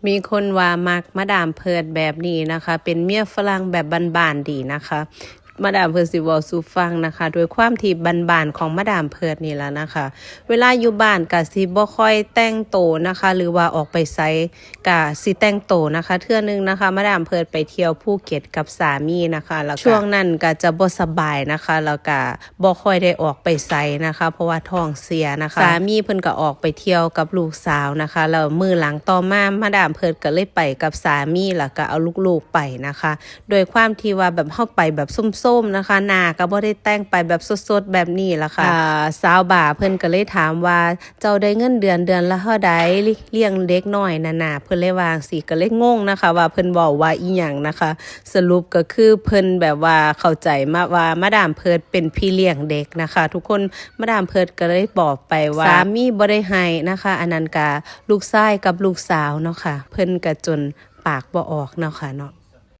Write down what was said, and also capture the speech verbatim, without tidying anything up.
มีคนว่ามักมาดามเพิร์ดแบบนี้นะคะ เป็นเมียฝรั่งแบบบ้านๆดีนะคะ มาดามเพิร์ดสิเว้าสู่ฟังนะคะ ด้วยความที่บ้านๆของมาดามเพิร์ดนี่ล่ะนะคะ เวลาอยู่บ้านก็สิบ่ค่อยแต่งโตนะคะ หรือว่าออกไปไสก็สิแต่งโตนะคะ เทื่อนึงนะคะ มาดามเพิร์ดไปเที่ยวภูเก็ตกับสามีนะคะ แล้วก็ช่วงนั้นก็จะบ่สบายนะคะ แล้วก็บ่ค่อยได้ออกไปไสนะคะ เพราะว่าท้องเสียนะคะ สามีเพิ่นก็ออกไปเที่ยวกับลูกสาวนะคะ แล้วมื้อหลังต่อมา มาดามเพิร์ดก็เลยไปกับสามี แล้วก็เอาลูกๆไปนะคะ โดยความที่ว่าแบบเฮาไปแบบโซมๆนะคะ หน้าก็บ่ได้แต่ง ไปแบบสดๆแบบนี้ล่ะค่ะ อ่า สาวบ่าเพิ่นก็เลยถามว่า เจ้าได้เงินเดือนเดือนละเท่าใด เลี้ยงเด็กน้อยนั่นน่ะ เพิ่นเลยว่าจั่งซี้ ก็เลยงงนะคะ ว่าเพิ่นเว้าว่าอีหยังนะคะ สรุปก็คือเพิ่นแบบว่าเข้าใจมาว่ามาดามเพิร์ดเป็นพี่เลี้ยงเด็กนะคะ ทุกคน มาดามเพิร์ดก็เลยบอกไปว่า สามีบ่ได้ให้นะคะ อันนั้นก็ลูกชายกับลูกสาวเนาะค่ะ เพิ่นก็จนปากบ่ออกเนาะค่ะเนาะ